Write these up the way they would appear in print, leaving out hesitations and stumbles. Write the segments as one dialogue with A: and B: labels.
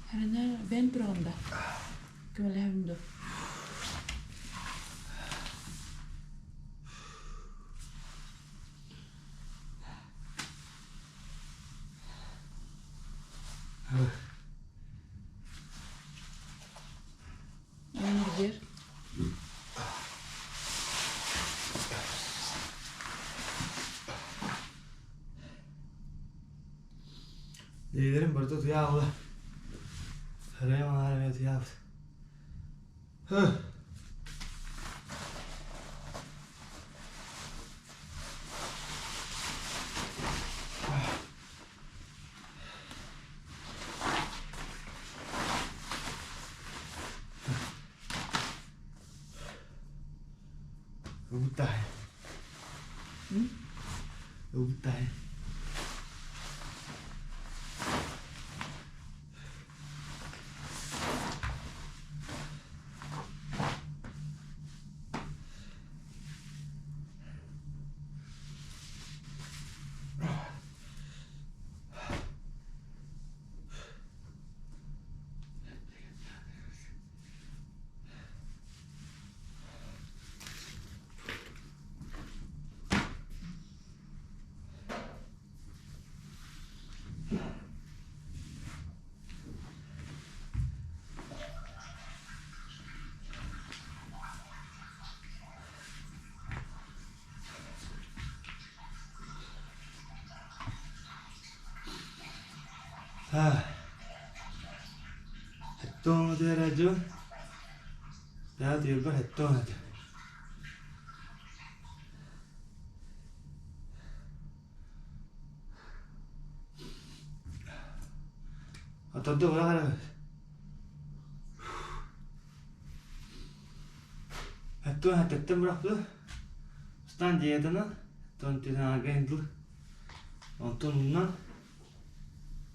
A: Харана бэйэн тураҕын да? Көмөлөһөбүн дуо? Ньиргиэр.
B: Илиилэрим барыта утуйаалла. Харайым аҥаара эмиэ утуйаабыт. Ылбыттаай. Ылбыттаай. Хэттон радио. Да, диэлбэр хэттон этэ. Оторду быраҕар эбит. Хэттон хэттэн бырахпыт. Устан диетанан, тон түнага индл. Онтон уннан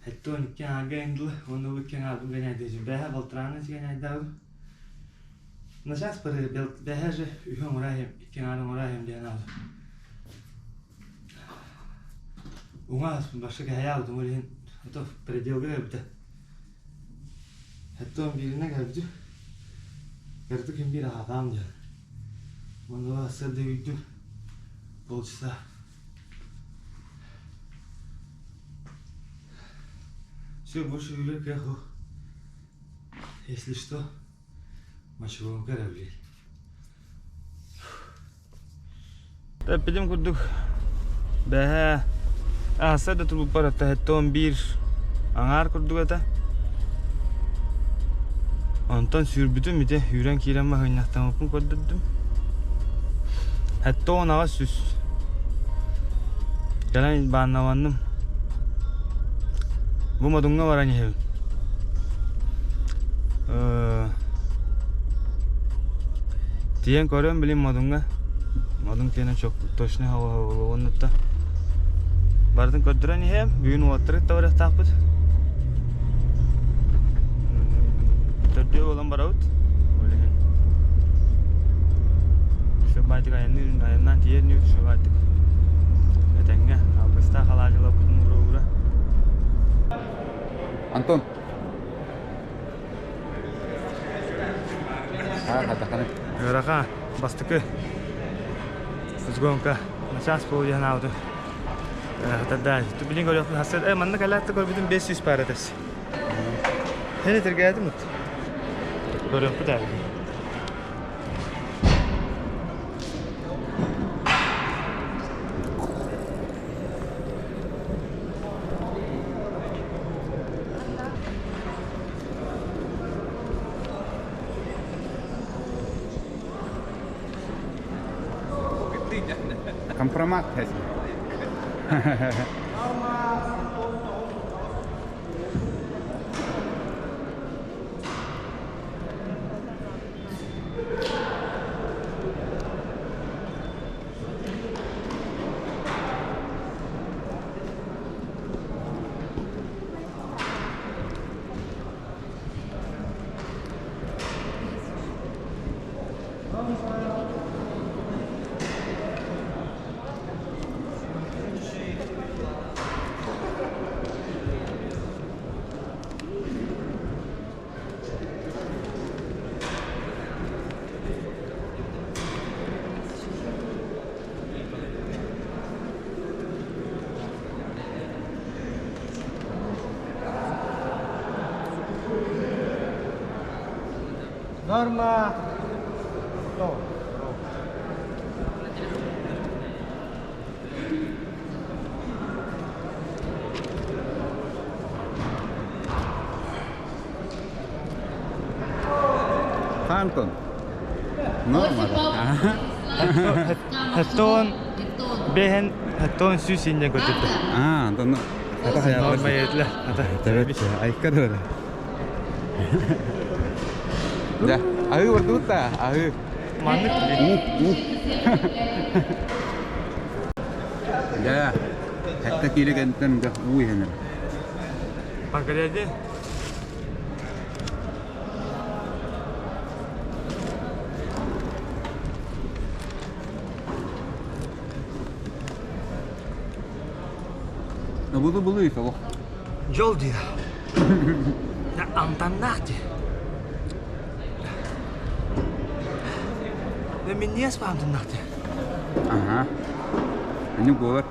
B: хэттон икки ага индл, онно икки ага гэнэйдэ бэһэ балтырааны гэнэйдэ. Начаас бары бэһэ же үһү оҥорайым, икки аҥаар оҥорайым диэн аҕа. Уҥа башы кэһэйэбит, ол иһин ото пределга кэлбитэ. Хэттон бииринэ кэлбитим. Кырдык ким биир аҕатаам диэн. Онно сырда үйдүм. Полчаса. Все, больше үйрек кыах Если что, мочевом корабле. Эппитим курдук, бэһээ аһаса да тулуппар тэһэттон биир аҥаар курдук этэ. Онтон сүүрбүтүм ити үүрэн киирэн маһынньахтаммыппын көрдөрдүм. Хэттон аҕыс сүүс. Кэлэн баанналанным. Бу Модуҥҥа баран иһэбин. Тиийэн көрөн билим Модуҥҥа. Модун киэнэ точно уоннутта. Барытын көрдөрөн иһэм. Бүгүн уолаттары кытта барыахтаахпыт. Төрдүө буолан барабыт. Ол иһин. Шөбайтык айанныыр, айаннаан тиийэр нүр шөбайтык. Этэҥҥэ алгыстаах алаадьыларбытын уура-уура.
C: Антон.
B: Ыараха бастакы сгонка начаас буолу диэн аабыты. Тогда билин көрүөхпүн хасыр э манна кэлээт көрбүтүм 500 пара тэс. Хени тиргээтим ут. Көрүөхпүт ээ.
C: Компромат.
B: Норма.
C: Фантон. Норма.
B: Хаттон бэһэн хаттон сүүс инньэ көтүтэ.
C: Аа, онтон
B: Норма етле.
C: Айка да. Да, аһыы ордубут да, аһыы.
B: Маннык
C: Да, хатта киирэ кэнтэн да уу иһэнэр.
B: Панкреатин.
C: Буду булу итого.
B: Дьол диир. Амтаннаах дии. Да минньиэс амтаннаах дии.
C: Ага. Они говорят.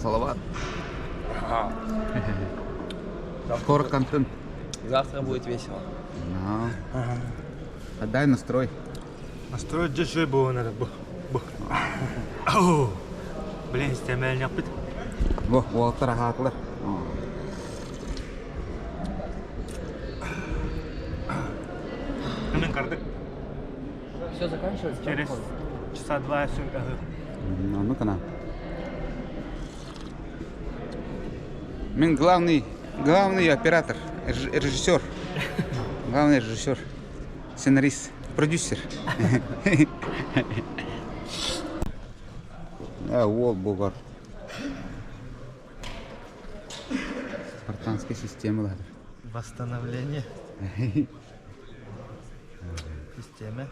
C: Салават. Скоро контент.
D: Завтра будет весело.
C: Ага. Отдай настрой.
B: Настрой дешевый был, надо. Ау! Блин, истемель yapıt.
C: Во, уолаттар аһаатылар.
B: Мен кардык.
D: Все заканчивается?
B: Через часа два все.
C: Ну, ну-ка на. Мен главный, главный оператор, режиссер. Главный режиссер, сценарист, продюсер. А, уол бугар. Спартанская система ладыр.
B: Восстановление. Система.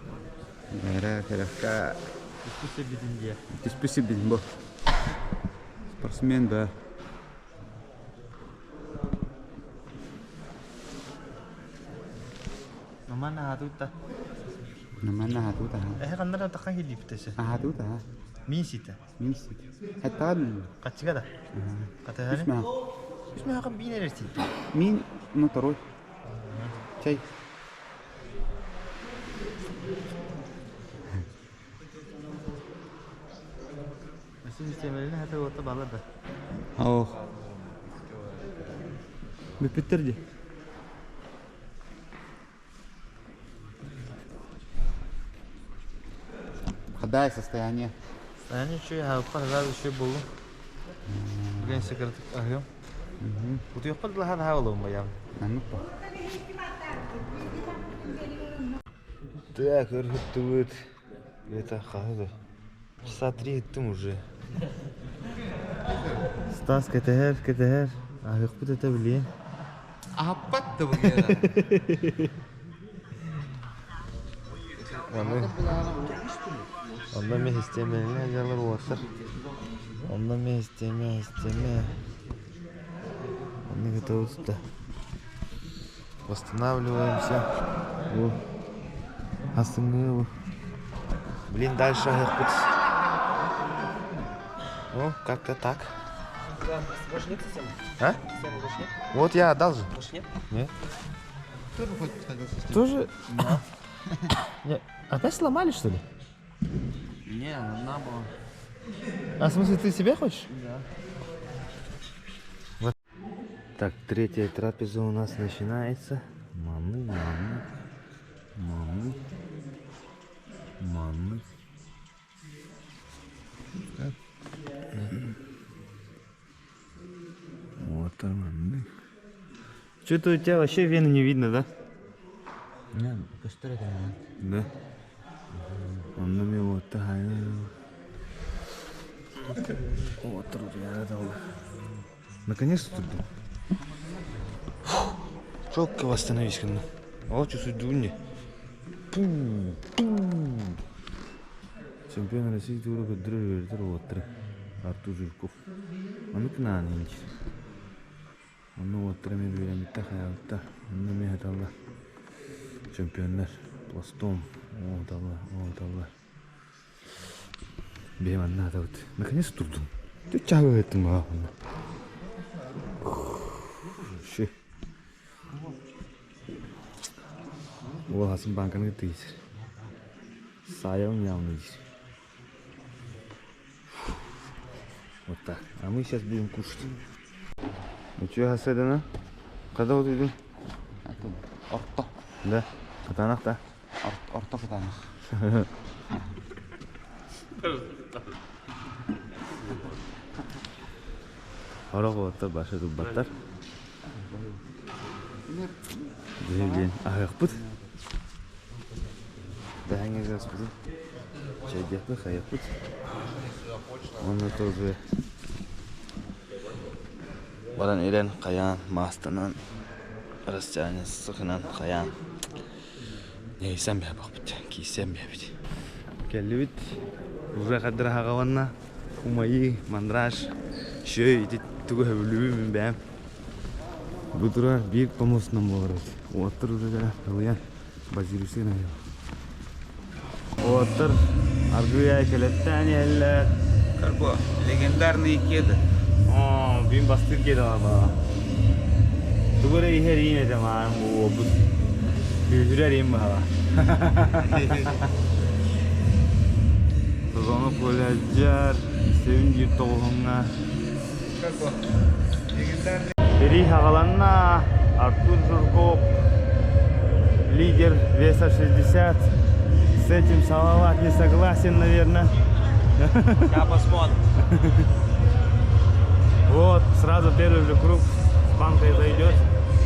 C: Эра, керекка.
B: Түспүсэ бидин
C: Түспүсү бин бу. Спортсмен да.
B: Мамана хатута.
C: Намана хатута.
B: Э каннара тахан хилиптесе.
C: Хатута.
B: Мин сите.
C: Мин сит. Хаттан.
B: Качыга да. Катахары.
C: Үсмә.
B: Үсмә хакын бин эрерсин.
C: Мин на второй. Чай.
B: Системелini хата ота бала да.
C: Ох. Бүппүттер Хадай состояние.
B: Состояние что я хаппар еще булу. Блин, секретарь ахым. Утуйпал да хада хавалым баям.
C: Ну по.
B: Так, өрхөттүбүт. Это хады. Часа три иттим уже. Стас кэтэһэр, кэтэһэр. Аһыахпыт этэ билиэн.
C: Аппат да бұл
B: Аны Онно мен системелini жалар уоттар. Онно мен системе, системе. Они готовы Восстанавливаемся. О. Астыңы. Блин, дальше аһыахпыт. Ну, как-то так.
D: Больше нет системы?
B: А?
D: Системы больше нет?
B: Вот я отдал же.
D: Больше нет?
B: Нет?
C: Тоже хоть хотел систему.
B: Тоже? Не, опять сломали, что ли?
D: Не, одна была.
B: А в смысле ты себе хочешь?
D: Да.
B: Вот. Так, третья трапеза у нас начинается. Манны, манны, манны, манны. Вот там манны. Что-то у тебя вообще вены не видно, да?
D: Не, көстөр это.
B: Да. Онно мен вот Вот труд я дал. Наконец-то тут. Четко восстановись, конечно. О, что судьбу Пу, пу. Чемпион России тура көддөрөр өрдөр уоттар. Артур Жирков. Аны кынаан инч. Онно уоттар мен биремитте хаялта. Онно мен хаталла. Чемпионнар. Пластом. О, талла, о, талла. Бэйэм манна атабыт. Наконец турдум. Түт чаһы ыттым баҕа. Ши. Уол хасын банканы кытта киирсэр. Саайабын явно диир. Вот так. А мы сейчас будем кушать. Үчүгэй хасайдана. Когда вот идем?
C: Орто.
B: Да. Катанах да.
C: Орто кытаанах.
B: Хорох уоттар баша туббаттар. Диэн аһыахпыт. Дэһэҥҥэ гаспытын чэйдиэхпит, хайыахпыт. Онно тоже баран ирэн хайаан маастанан растянец сыкынан хайаан нейсэн бэбэхпит, кииссэн бэбит. Кэллибит. Уже хаддыра хаҕаланна. Умайыы, мандраж, шөй ити тугу сөбүлүүбүн мин бэйэм. Бу турар биир помостунан буолар эбит. Уоттар уже кэлэ ылыйан базирусын айыл. Уоттар аргыый кэлэттээн иһэллэр.
C: Карбо, легендарные кеды.
B: Оо, бүгүн бастыыр кеда баба. Тугу эрэ иһэр иин этэ маан уобут. Күүһүрэр иин баһала. Созонов Коляджар, Севин диир тоҕуһуҥҥа. Сэрии хаҕаланна. Артур Жирков, лидер веса 60. С этим Салават не согласен, наверное.
D: Сейчас посмотрим.
B: Вот, сразу первый же круг с банкой зайдет.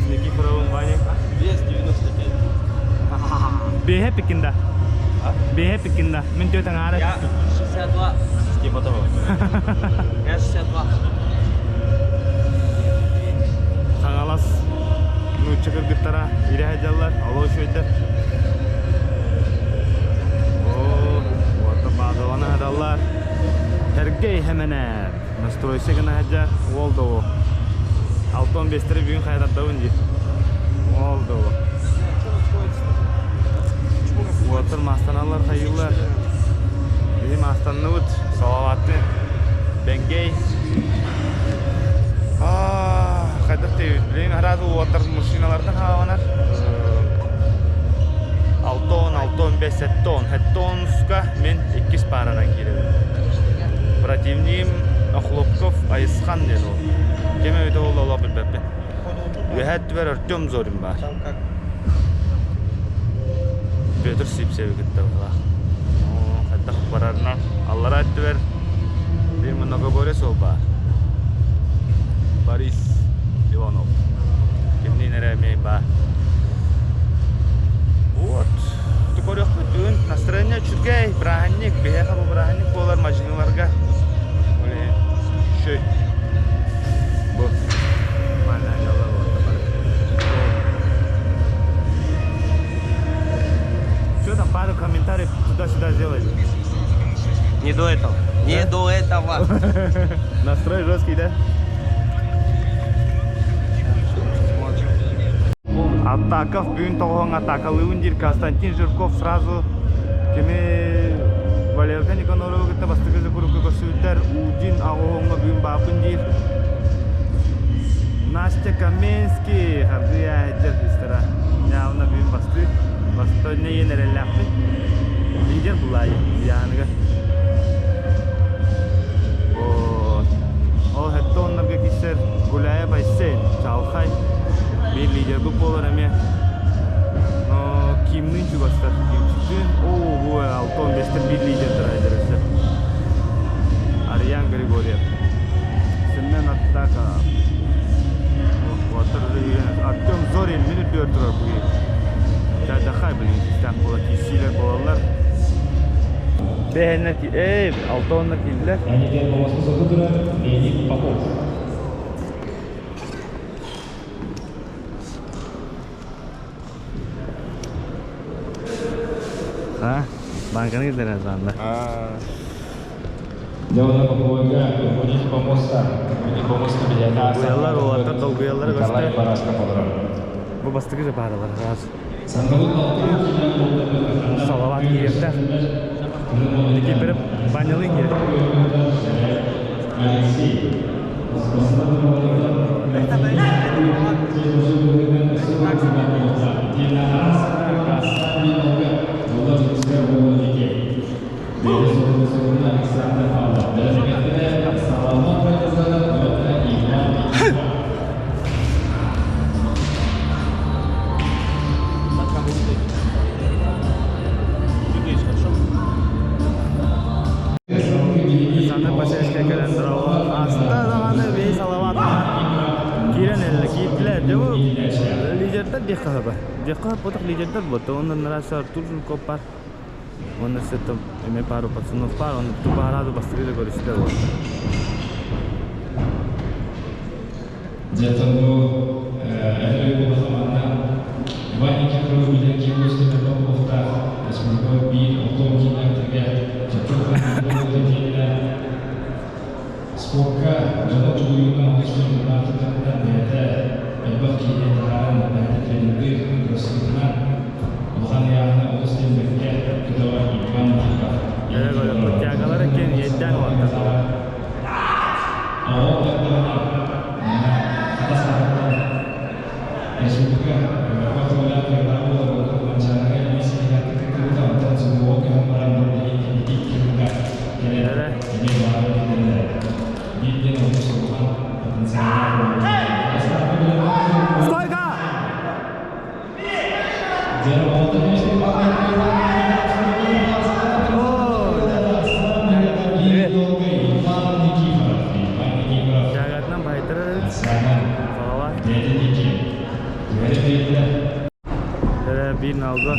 B: С Никифоровым Ваней.
D: Вес 95.
B: Бэһэ пикинда. Бэһэ пикинда. Мин тетя аара.
D: Я 62. Типа того. Я 62.
B: Хаҥалас нуучча кыргыттара ирэһэ дьаллар, олоо үчүгэйдэр. Оо, уота баазалана сыталлар. Сергей Хэмэнэп настройся гына сылдьар уол да уол. Алтон бестери бүгүн хайатардабын диир. Уол да уол. Уоттар маастаналлар хайыыллар. Биһи маастанныбыт, Салаватты, Бенгей. Хайдах диэбит, билигин араас уоттар машиналартан хааланар. Алтон, алтон, бес, сеттон. Сеттонска мен иккис пааранан киирэбин. Противнигим Охлопков Айысхан диэн ол. Ким эбитэ буолла олох билбэппин. Үөһээ өттүбэр Артем Зорин баар. Петр Сипсеви кытта быһалаах. Хайдах барарынан аллараа өттүбэр биир многоборье суол баар. Борис Иванов. Кимниин эрэ эмиэ баар. Вот. Көрүөхпүт бүгүн настроение үчүгэй, бырааһынньык, биһиэхэ бу бырааһынньык буолар мадьыныларга. Үчүгэй. Бу Что там, пару комментариев туда-сюда сделай.
D: Не до этого. Не до этого.
B: Настрой жесткий, да? Атаков бүгүн тоҕоһоҥ атакалыыбын диир Константин Жирков сразу кими Валерка Никаноровы кытта бастакы закурукка көрсүбүттэр Удин аҕоһоҥҥо бүгүн бааппын диир Настя Каменский хардыы ааһыдьар кыыстара ньаабына бүгүн бастыыр бастыыр иэн эрэллээхпин лидер булаайы ыйааныгар вот ол хэтте оннарга киирсэр Гуляя Байсен Чалхай биир лидербит буолар эмиэ но Кимныын чугастар Кимчиктыын оо бу алтон бестер биир лидердэр айдар өссө Арьян Григорьев Семен Аттаков Артем Зорин мин үрдүгэр турар бугий Чачахай блин кистээх буола киирсиилэр буолаллар Бэһэннэр эй алтоннар киирдилэр
E: Леонид Попов.
B: Ha, банканы киллэрэн саанна.
E: Дело Поповага, выходите по моста, выходите по мосту
B: Долгуйаллар, уолаттар долгуйаллара
E: Николай
B: көстөр.
E: Барашков олорор.
B: Бу бастакы же бааралар раз.
E: Сандалык
B: Салават киирдэ. Никифоров. Банялык киһи. Саны Пашешка кэлэн дорого. Аста даҕаны бии салаватына киирэн эллэ киирдилэр. Дьэ бу лидердэр диэххэ сөбө. Диэххэ сөп ботох лидердэр бот. Онон нравится Артур Жирков бар. Уонна там эмиэ пару пацанов бар. Он тупараду бастыгы да көрүстэ вот.
E: Дьэ бу эдэр буолла Иван Никифоров билэн киһи буолуохтаах республика биир оттон киинэктэргэ спорка дьоно тулуйуунан олус бэйэтэ элбэх киһини таһааран бэйэтэ тренердиир кроссфитынан улахан ыйааһына олус диэн бэркэ көтөҕөр Иван Никифоров.
B: Тягалар экен иэддээн уоттар.
E: Оҕо эрдэҕинэ хата саҕаттан республика
B: Эрэ. Стойка! Тягатынан байтырыр. Салават. Эрэ биир налга.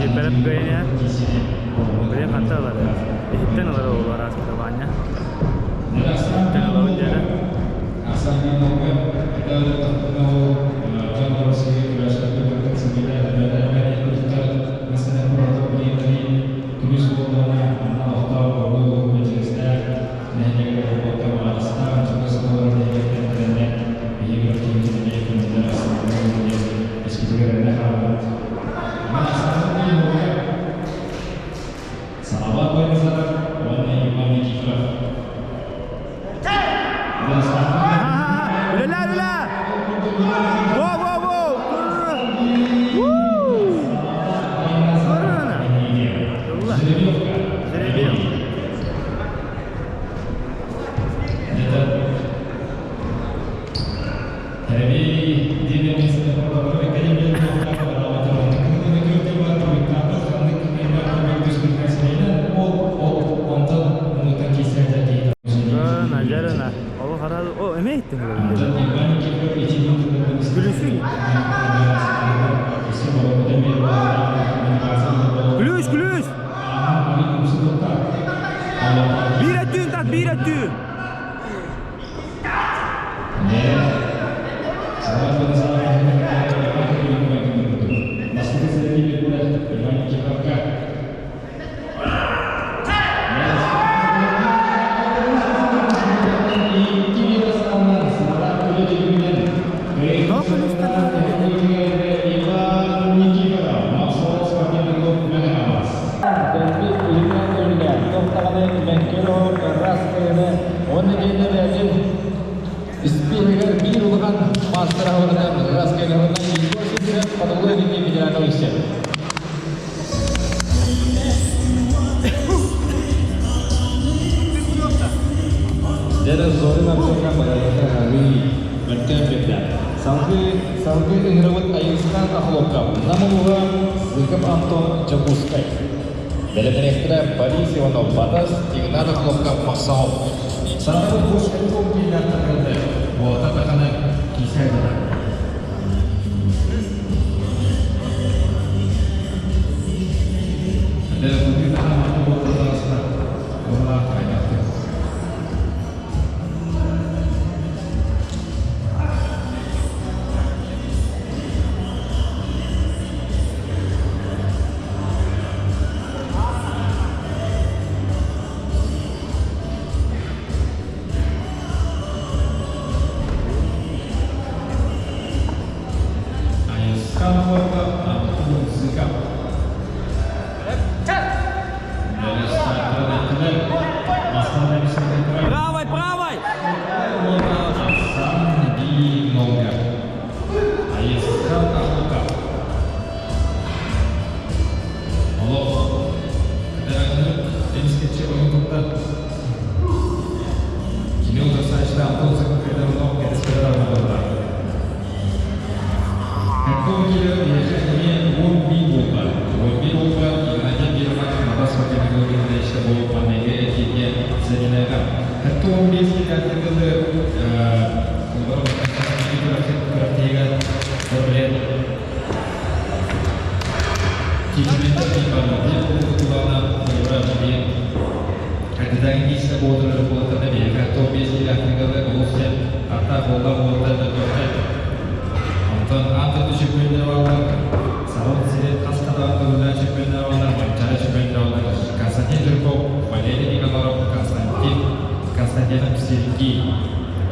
B: Кипереп кыйня. Билен ханта алар. Иһиттен алар ол араспыта Ваня. Иһиттен алабын дьэрэ.
E: Салават Байназаров, уонна Иван Никифоров.
B: Үлэлээ, үлэлээ! Во, во, во! Вуу! Көрүнэ. Ылла. Жеребьевка. Көрүнэ, дьэрэнэ. Ол харал, о, эме иттин Күлүсү. Күлүс, күлүс! Биир өттүүн тат, биир өттүүн! Тоқ күлүстер?
E: Салгы ыҥырабыт Айылсхан Охлопков, Намылуга Зыков Антон Чапускай. Бэлэмнэриэхтэрэ Борис Иванов Батас, Игнат Охлопков Махсаов. Сарапы бу школ кииннэртэн буота таханы киисэ. уолаттар. Кини утарсааччыта Антон Зыков Федоровнов кэтэспэтэ буолла. Антон киирэр биһиэхэ эмиэ 11 буолла. 11 буолла Игнатий Герман Матас Владимирович буолуп манныгы этиигэ сэнилээҕэ. Хатта 15 километры күрэхтэһиигэ көрүлэн Константин Жирков, Валерий Николаев, Константин Константинов Сергей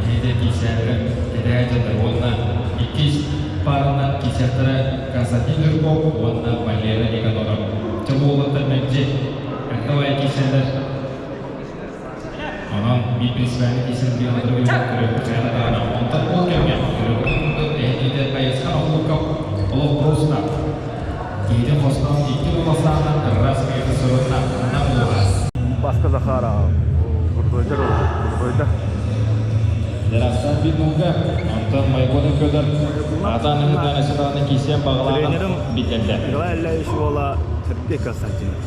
E: эһиги киисээлэрэ кэтэһэ дьоннор уонна иккис пааранан киисээхтэрэ Константин Жирков уонна Валера Николаев. Чэ буоллаттар мэлдьи НКВ киисэллэр. Онон биир принципиальный киисэл диэн көрүөхпүт даҕаны. Онтон ол кэмҥэ көрүөхпүт курдук эһигиитэ хайысха охлукка олох просто киһитин хостоон икки уласаанан раз кыйыты сурунна нам улуһа.
D: Баска Захаров, крутой крутой.
E: Дәрәхсан Бинуга, Антон Майгонов Федор, Атан Ымытан кисен бағалаған бителді.
D: Николай Аллаевич уола Сергей Константинов.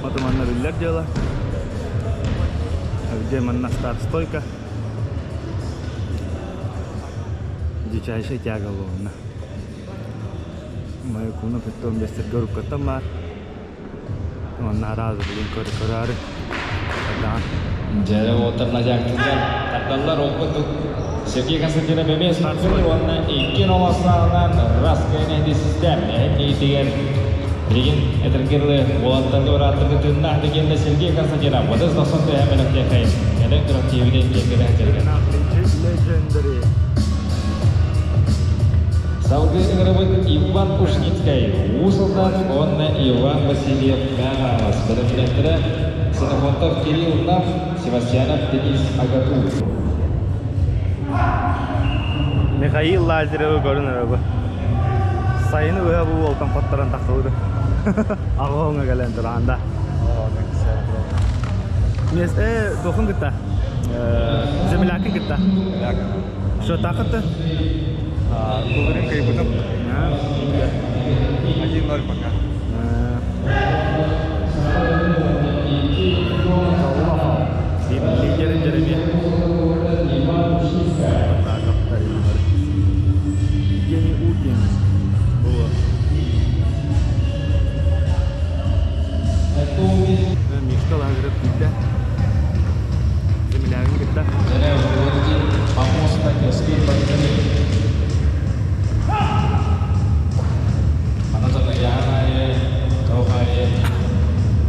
D: Вот манна биллэр дьыала. Где манна старт стойка. Дичайший тяга ловна. Мою куну потом я Сергей Рукотама. Онна разы блин көрөрі.
E: Дьэ, уоттар назяктылар, тардаллар опыту. Сергей Константинов эмес уонна икки нолосаанан раз кэнэди систем эһин билигин этергерлы уолаттарга барааттарга тыннаах дегенде Сергей Константинов отыз тоқсан төһәмелек текайын элек тивиден кеңгере хәтерген.
D: Legendary.
E: Салгы ыҥырыбыт Иван Ушницкай, Уус Алдан уонна Иван Васильев Мэҥэ Бэлэмнээхтэрэ Ксенофонтов Кирилл Нав, Севастьянов Денис Агату.
D: Михаил Лазаревы көрүн бу. Сайыны быһа бу уолтан хоттаран тахсыбыты. Ағоңа кэлэн туранда. Мес дохун кытта. Землякын кытта. Что тақытты?
C: Кулырын кайбытым. 1-0 пока.
D: Лидерин Жеремия. Евгений Угин. Было. Мишка Лазарев китте. Землягин китте.
E: Помоста кескей баттары. Манатана яханайы, тоохайы,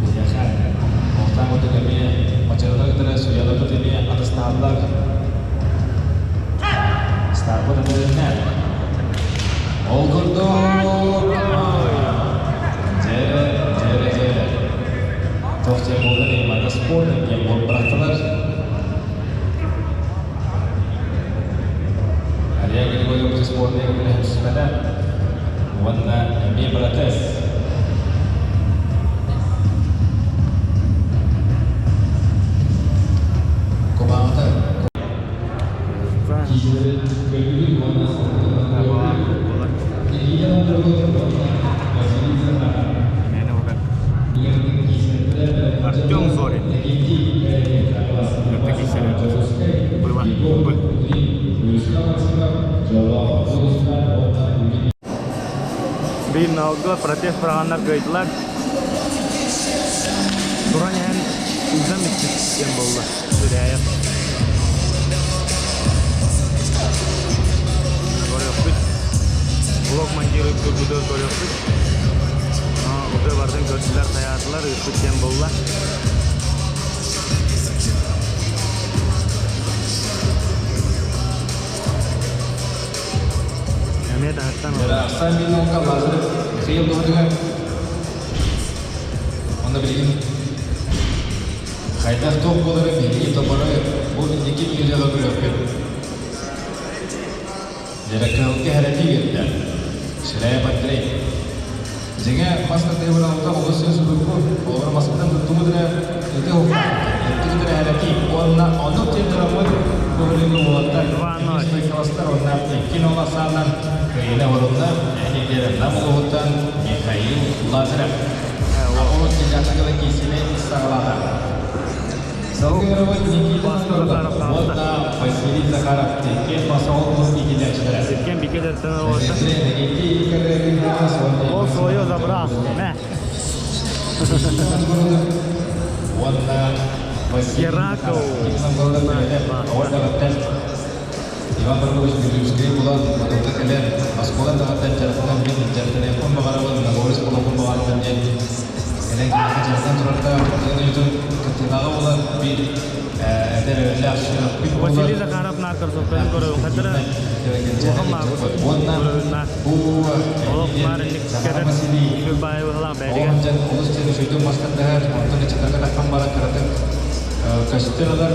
E: бияхан. Охтан өтө кеме, мачарда өтөрө суялы теме атыстааллар. Старбы өтөрүнэ. Ол курдук. Жере, жере, жере. Тохте болдун манна спорт диэн бол бырахтылар. Ария Григорьевич спортный түспэтэ. Уонна эмиэ братес. Кубаата.
D: Артем Зорин. Было. Бы. Биир налга протест праганнар кыйдылар. Туран яһан үзен битти болду. Сүрәйә. Көрөкпүт. Блог монтирует көргүдө көрөкпүт. Уже бардын көрдүлөр, таярдылар, ыппыт дем болла. Эме тахаттан
E: Арсан Милонка Лазарев Михаил Додыга. Онда билигин хайдах туох буолары биһиги тоборо бу инники видеоҕа көрүөхпүт. Дьэрэ кыһылга хэрэтии кэллэ. Ширая Андрей. Дьиҥэ, мас тардыһыы быраҕыллыбыта олус син судургу, олору маскытын туттубут эрэ ыты уһуктаахпыт, ыппыт эрэ эһэлэтии уонна оннук диэн тураммыт көҕүлүүҥҥэ уолаттар
D: 2-0.
E: иккис стойкаластар уонна икки нол ахсаанынан кыайыыны оҕорунна нэһилиэктэр Нам улууһуттан Михаил Лазарев. Аҕабыт Дьяччыгала киисини саҕалаата. Салгыы Никита
D: Баста Захаров
E: Федоров
D: таҕыста.
E: уонна Василий Захаров иккиэн Мосоҕол иитиллээччилэрэ.
D: Иккиэн бигэ дэрсэн олордо. Ол свое забрал. Мэ.
E: Уонна Василий
D: Геракл.
E: Захаров Иван Маркович Бүлүүскэй булан, Модукка кэлэн, оскуола таһыттан дьарыктанан мин дьарыктаныахпын баҕарабын, Наборис буолуохпун баҕарабын диэн кэлэн киниэхэ дьарыктан турарда. Тыын уйутун кыттыылааҕа буолан, биир эдэр эрэллээх сүрэхпит буолар.
D: Василий Захаров наркорсовканы көрөбүн. Хатыра улахан маагус
E: Уонна
D: көрөбүн
E: бу
D: Олох баар инник
E: Захар
D: кэтэр
E: Василий
D: үчүгэй быһылаах бэйдигэ.
E: оҕом дьэн олус диэн үчүгэйдик мастардаһар, онтон ыччаттарга таххан баран кыратык көстөр ылар.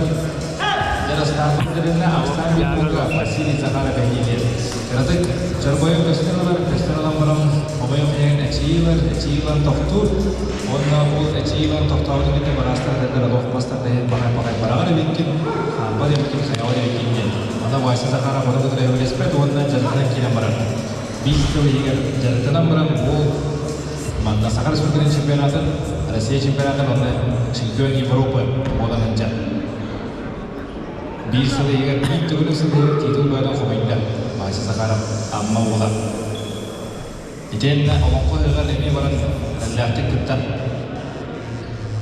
E: Дьарыстаахпыттарына ахсаан биир буолга Василий Захаров эһиилиир. Кыратык чорбойон көстөн ылар, көстөн ылан баран хомойуох иһин эчийии ылар, эчийии ылан тохтуур. Уонна ол эчийии ылан тохтообутун кэннэ быраастар этэллэр олох мастарда иһин баҕай-баҕай бараҕар эбиккин, хаампат эбиккин, хайаҕар эбиккин диэн. Аны Вася Захаров ону кытары сөбүлэспэт уонна дьарыктанан киирэн барар. Биир сыл иһигэр дьарыктанан баран уол манна Саха Республикатын чемпионатын, Россия чемпионатын уонна чемпион Европы буолан сылдьар. Биир сыл иһигэр, биир төгүрүк сыл иһигэр титул бөҕөтүн хомуйда Вася Захаров Амма уола. Итиэннэ олоҥхо ыһыаҕар эмиэ баран эрэллээхтик кыттан,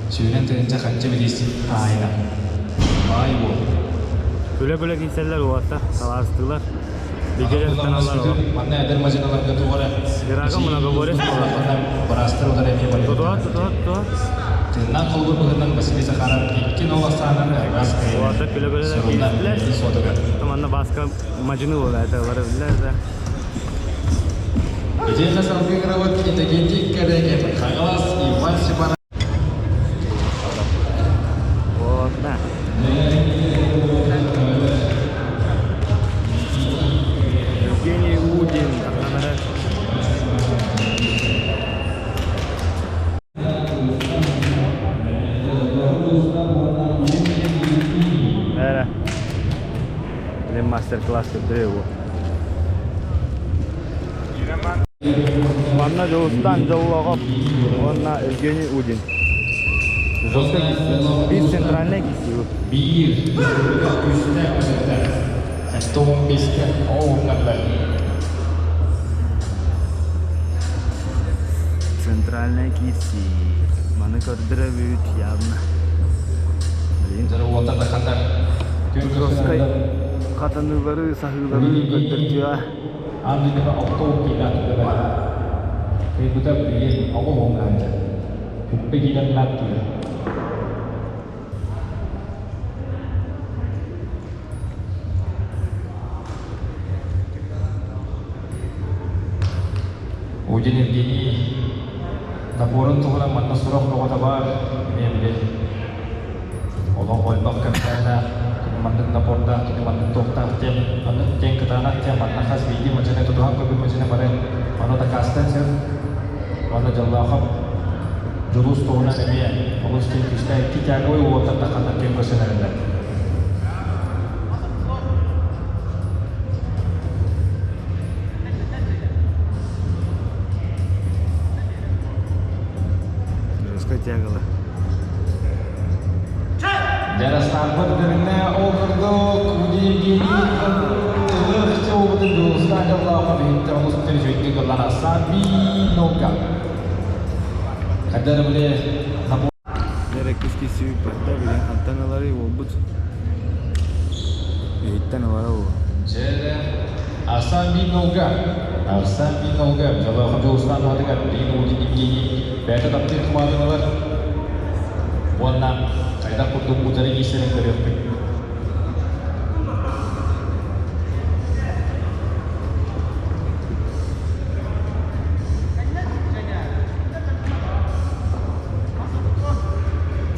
E: сүүрэн тыһыынча харчы бириис хаһаайына. Баай уол.
D: Күлэ-күлэ киирсэллэр уолаттар, талаастыылар. Бигэ таналлар олох.
E: Манна эдэр мадьыналарга туох эрэ
D: Геракл многоборец буолар.
E: быраастар олор эмиэ
D: Тутуһа, тутуһа, тутуһа.
E: Тыыннаах холобур быһыытынан Василий Захаров икки нол ахсаанынан ыраас
D: Уолаттар күлэ-күлэ
E: сурунна
D: киирдилэр.
E: суотугар.
D: Манна Бааска мадьыны буолар это бары биллэр да.
E: Итиэннэ салгыы кырабыт Иннокентий Корякин, Хаҥалас Иван Степанов
D: Вот, да. Евгений Удин, камера. Эрэ. Блин, мастер-класс көрдөрүө его. Манна Дьулустан Дьоллоҕоп уонна Евгений Удин. Жестко киирсии. Биир центральнай киирсии.
E: Биир күүстээх көтүттэр. 75-кэ оҕуһуннардар.
D: Центральная киирсии. Маны көрдөрөбүт явно. Блин.
E: Уолтар дахандар.
D: Жесткай хатаныылары, саһыылары көрдөртүө.
E: Аан дойдуга 6 киилээх түбэбэр. Кыйбыта билигин оҕо уоҥнаһынча. Күппэ киилэн нааттыыр. Удин Евгений напорун туһунан манна сурах бөҕөтө баар, эмиэ били олох ойбох кэпсээннээх, кини маннык напордаах, кини маннык туохтаах диэн, маннык диэн кытаанах диэн манна хас биирдии мадьыны тутуһан көрбүт мадьыны бары ону дакаастаан сөп. Уонна дьоллоохоп Дьулус туһунан эмиэ олус диэн күүстээх икки тяговой уолаттар тахханнар кэм көрсөн эрэллэр.
D: Жестко тягала.
E: Дьарастаахпыт дэринэ ол курдук Евгений Ылых Дьулустаан дьоллоохо биһиттэ олус үчүгэйдик ыллана Сабиновка. Хайдары били
D: Дэрэ кис киси билин хантан ылары буолбут. Иһиттэн ылара ол.
E: Дьэ, Арсан Бинолга, Арсан Бинолга, дьоллоохо Дьулустаан туһатыгар билигин Удин Евгений бэйэтэ таптыыр кумаатын ылар уонна хайдах курдук утары киирсэрин көрүөхпүт.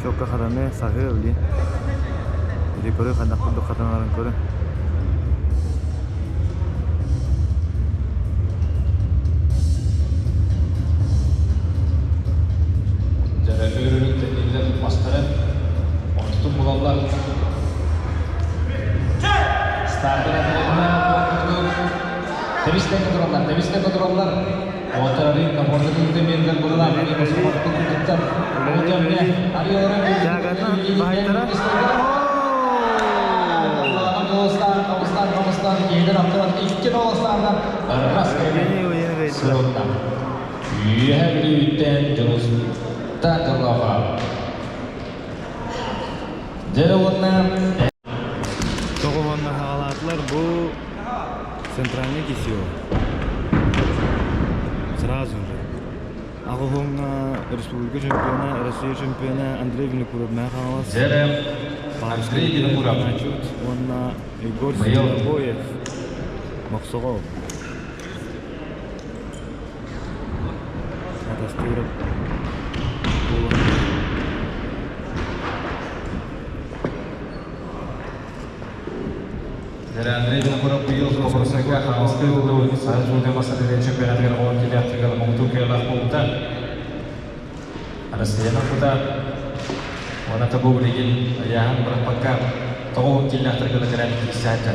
D: Чокка хатаны саһыы блин. Или көрө хайдах курдук хатаналарын көрө.
E: Олар. Отары команданы мендер булалар.
D: Тягатын баһайтара. Евгений Уенович.
E: Үөһэ Бүлүүттэн Дьулустан Дьоллоохо. Дьэ уонна
D: Тоҕо уонна хаалаатылар бу центральный кисио. Сразу же. Аҕыһуҥҥа республика чемпиона, Россия чемпиона Андрей Винокуров мэ хаалас.
E: Дьэ Андрей Винокуров.
D: Уонна Егор
E: Быйыл.
D: Свинобоев. Мохсоҕол. Атастыырап.
E: Дьэ Андрей Винокуров быйыл Хабаровскайга Хаҥаласка ыытыллыбыт Саха Республикатын бастакы чемпионатыгар оҕон кэлиэхтэригэр муҥутуур кыайыылаах буолбута. Россияны ылбыта. Уонна тобу билигин ыйааһын бырахпакка тоҕо киллэхтэргэ да кэлэн киирсээччи.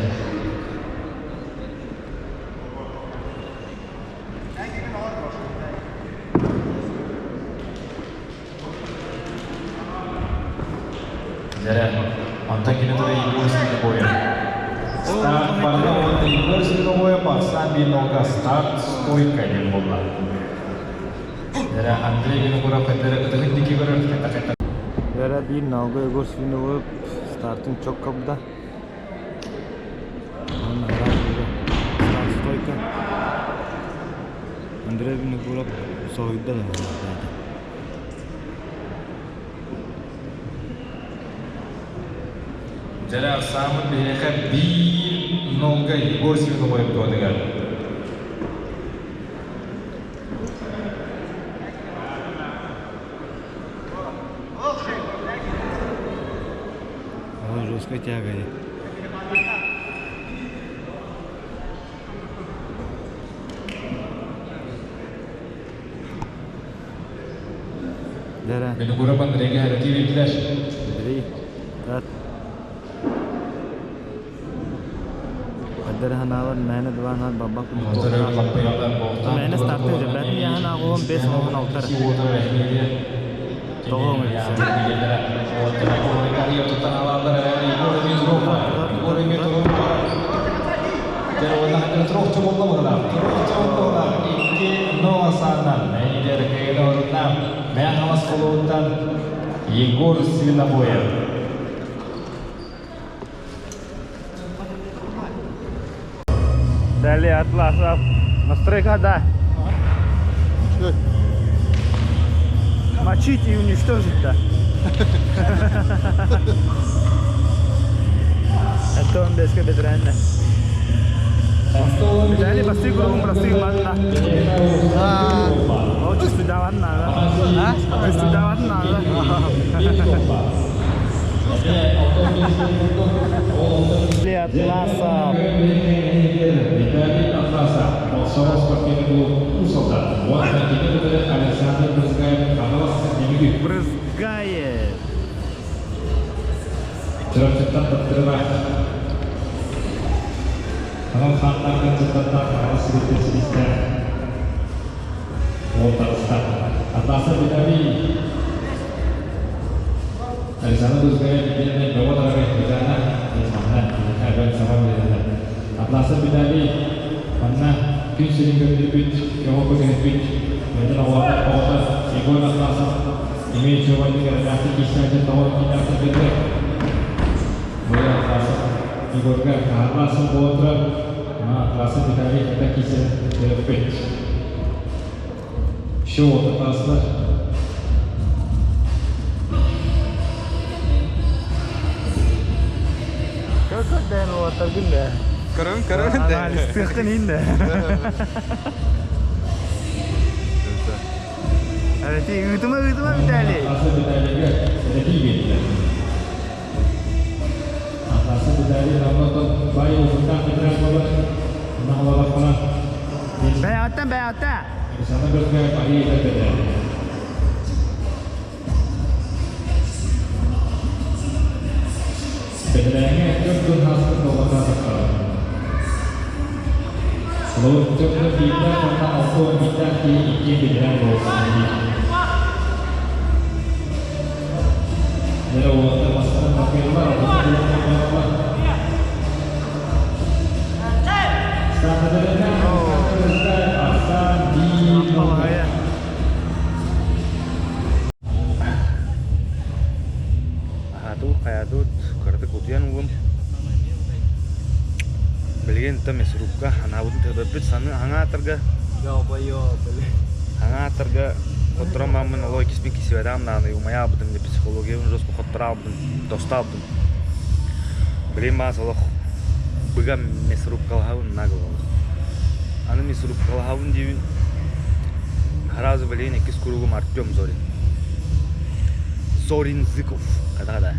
E: Дьэ, онтон кини тура Егор Свинобоев. Старт барда уонна Егор Свинобоев ахсаан биир нолга старт стойка диэн буолла. Дьэ, Андрей Винокуров кытары ытыгын диэки көрөр, кытта-кытта.
D: Вера биир налга Егор Свинобоев стартын чок кабда. Уонна старт стойка. Андрей Винокуров соһуйда да
E: Дьэ, саамын биһиэхэ биир нолга Егор Свинобоев туотугар.
D: Он жестко тягает. Дара.
E: Винокуров Андрейга хәрәти
D: Андрей. Тат. Қаддар ханаалар мээнэ дыбаанаар бабак Мээнэ старты жабрат яхан агуон бес оҕун алтар. Тоҕо
E: Егор Свинобоев.
D: Далее Атласов. Настройка, да. Мочить и уничтожить, да. Это он без кабетрана. Виталий, прости, кругом, прости, ладно. О, чувствую, ладно, да. Чувствую, ладно, да. Атласов.
E: Виталий Атласов, Молсова спортивный клуб Усолда. Вот Александр Брызгаев, Хагалас Немигү.
D: Брызгает.
E: Чырапчыттан таптырыла. Анал хаттарга чыттаттар Хагалас сиреттен силистер. Отарыстар. Атласов Виталий. Александр Брызгаев, Евгений Боготарова, Татьяна, Атласов Виталий, манна күн сирин көрдүбүт, көҕө көтөһүппүт, бэйэтин оҕолордор оҕото Егор Атласов имеет сегодня городахты кисячы тоҕо кинахты бөтө. Быйыл Атласов Егорга Атласов буолан Атласов Виталий это кисен төрөппүт. Все вот Атласов.
D: Как дэн оттаргын да.
C: Көрөн, көрөн.
D: Анализ тыхтын инде. Evet, ыытыма, ыытыма, Виталий.
E: Атласов Виталийга сэнэтии биэрдилэр. Атласов Виталий намнотон бай узунтаах ветеран буолар. Онно холоотоххуна
D: Бэйэҕиттэн, бэйэҕиттэн.
E: Александр Брызгаев арыый эдэр. Бэдэрээҥҥэ төрт дун хаспыт буолбатаа таххара. Холобур, төккө биирдээх уонна 61 киһи иккиэн бэтэрээн буолуохтаах. Дьэ, уолаттар бастакы хаппыйаллар, алтан
D: Балаһайа. Аһаатыбыт, хайаатыбыт, кыратык утуйан ыллым. Билигин то мясорубка анаабытын төбөппүт саны аҥаатарга аҥаатарга хотторон бааммын олоо иккиспин кисибэтаам даҕаны умайаабытым деп психологиябын жестко хоттораабытым тостаабытым билигин баас олох быга мясорубкалаһабын нагло олох аны мясорубкалаһабын диибин сразу билигин иккис кругум Артем Зорин Зорин Зыков да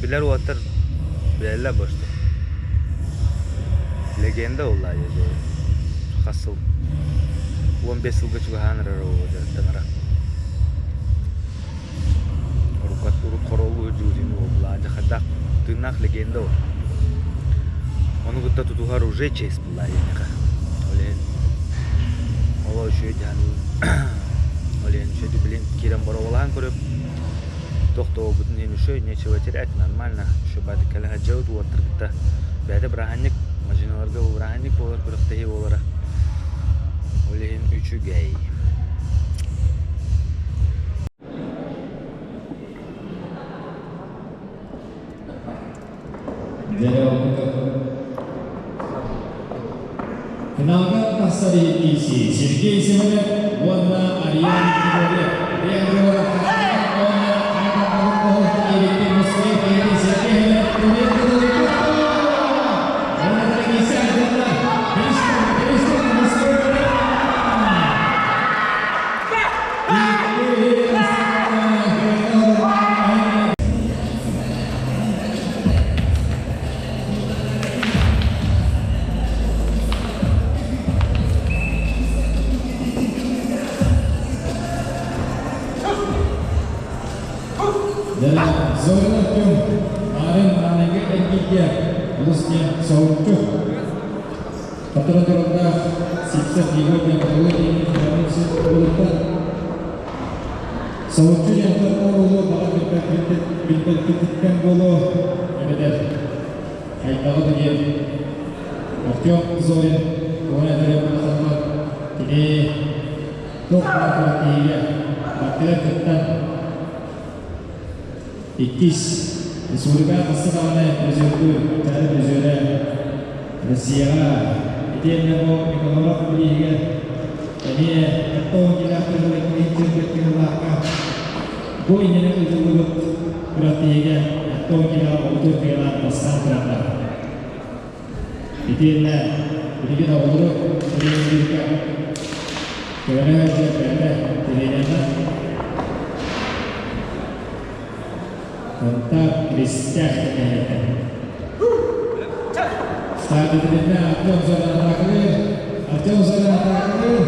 D: Билэр уолаттар билэллэр бошто. Легенда буолла дьэ хас сыл 15 сылга чугаһаан эрэр ол дьарыктанара. Уруккат урут хоролуу дьуутин буолла дьэ хайдах тыыннаах легенда ол. Ону кытта тутуһар уже честь буолла диэниэхэ. Ол иһин ол үчүгэй дьаһаныы ол иһин үчүгэй билин киирэн боруобалаһан көрүп туох да буолбутун иһин үчүгэй нечего терять нормально еще баады кэлэ сылдьабыт уолаттар кытта бэйэтэ бырааһынньык мадьыналарга бу бырааһынньык буолар күрэхтэһии буолара ол иһин үчүгэй.
E: Финалга тахсар иитиisi Сергей Семенов уонна Ариан Григорьев. Ариан Григорьев уонна Сергей Зорин Артем Арын Аныгы эргииргэ олус диэн соһуччу Хотторон турардаах Сивцев Егор диэн хотугу диэн Соһуччу дьахтар буолуо, баҕар билбэппититтэн буолуо, эбэтэр хайдаҕы да диэн Артем Зорин тугун этэрэ буолла кини туох баар күрэхтэһиигэ бардыгар кыттан иккис республикаҕа хаста даҕаны призердүү чары призерэ Россияҕа итиэннэ бу Николаев бирииһигэр эмиэ 70 килээх бу иннинэ ыытыллыбыт күрэхтэһиигэ 70 килэҕэ ордук кыайалаах бастаан турардар. Итиэннэ билигин оҕолору тренердииргэ көмөлөһө сылдьар бэйэтэ тренердэр Контакт Кристях нэһилиэгэ. Стадионна Артем Зорин атаакалыыр. Артем Зорин атаакалыыр.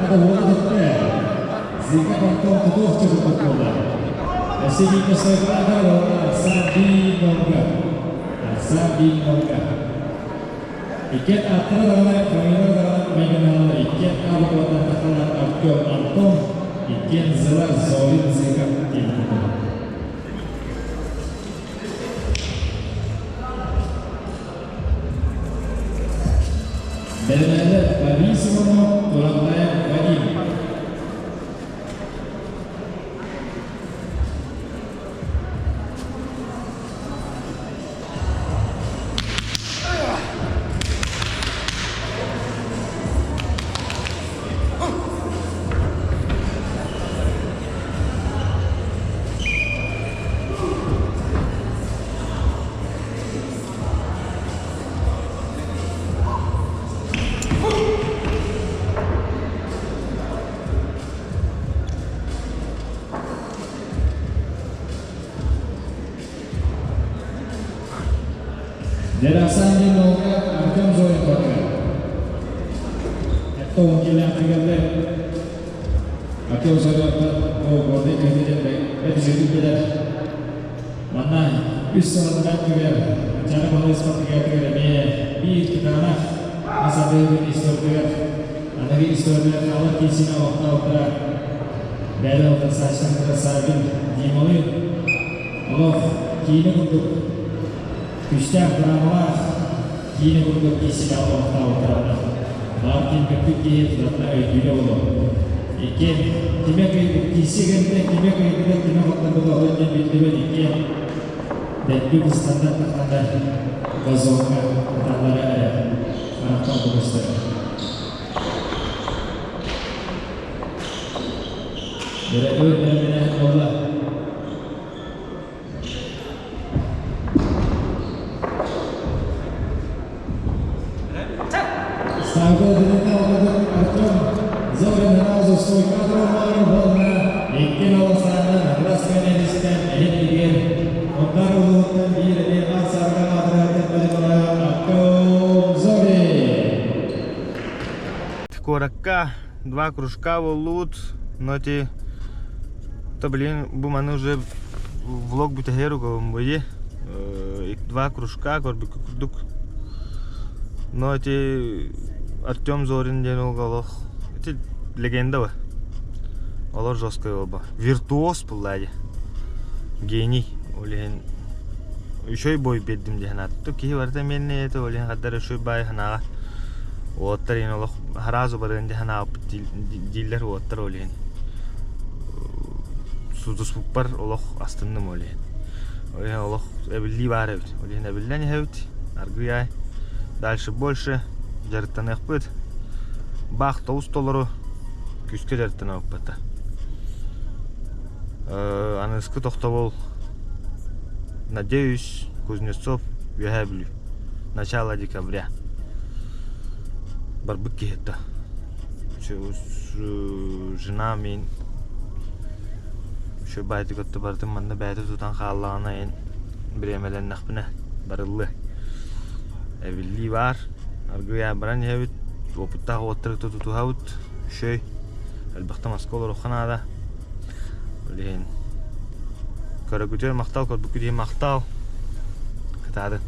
E: Ата уола тутта. Зика Антон тутуох чугурбут буолла. Василий Косойбатов Арсан Бинонга. Арсан Бинонга. Иккиэн аттара даҕаны, фамилия даҕаны майгынаһаллар. Иккиэн аабыкалаттан тахаллар Артем Антон, иккиэн Зыла Зорин Зыков диэн курдук. Бэлэмнэнэр Борис Иванов, Турантаев Вадим. Дерасан диэн уолга Артем Зорин батыра. Эттэ килэхтигэрдэ Артем Зорин ол гордый киһи диэн бэт үчүгэй билэр. Манна
F: Үс сылынан түгэр Манчаары Баһылай спартакиадатыгар эмиэ биир кытаанах мас атыытын историятыгар аныгы историятыгар хаалар киирсиини олохтообуттара Бэйэ Сашин Красавин Дималыын олох киинэ курдук күүстээх драмалаах киинэ курдук киирсиини олохтообуттара баар киирбэппит киһи тутатына өйдүүрэ буолуо. Иккиэн кимэ киирсии кэнниттэн кимэ кыайбыта, кимэ хотторбута ол диэн биллибэт иккиэн дэлби быстаннар тахханнар газоҥҥа ыталлара эрэ харахтан көстөр. Дөрө өр бэлэмнэнэн буолла. Ставка директоры Артем Зорин сразу свой кадровый волна икки олосаанан Расканелистен эһигигэр Ондар улууһуттан биир эмиэ сарга аатыратын бадьылара Артем Зорин.
B: Куоракка два кружка буоллубут, но эти то блин бу маны уже влог бүтэһэр угабым быйы два кружка көрбүккэ курдук но эти Артем Зорин диэн уолга олох ити легенда ба олор жесткой оба виртуоз булла дии гений ол иһин үчүгэй бой биэрдим диэн ааттык киһи барыта миэннэ это ол иһин хаддар үчүгэй баай санааҕа уолаттар иһин олох сразу барыан диэн санаабыппыт дииллэр уолаттар ол иһин тутуспуппар олох астынным ол иһин ол иһин олох эбиллии баар эбит ол иһин эбиллэн иһэбит аргыый аай дальше больше дьарыктаныахпыт баах тоҕус толору күүскэ дьарыктанабыппыт Аныгыскы тохтобул надеюсь, Кузнецов, Үөһээ Бүлүү. Начало декабря. Барбыт киһи это. Жена мин үчүгэй баайдык өттө барытын манна бэйэтэ тутан хааллаҕына эн бириэмэлэннэхпинэ барыллыа. Эбиллии баар. Аргыый баран иһэбит. Уопуттаах уоттары тутуһабыт. Үчүгэй. Элбэхтэ маска олоруохха наада. Ол иһин көрөгүтүгэр махтал, көрбүккүт иһин махтал. Кытаатын.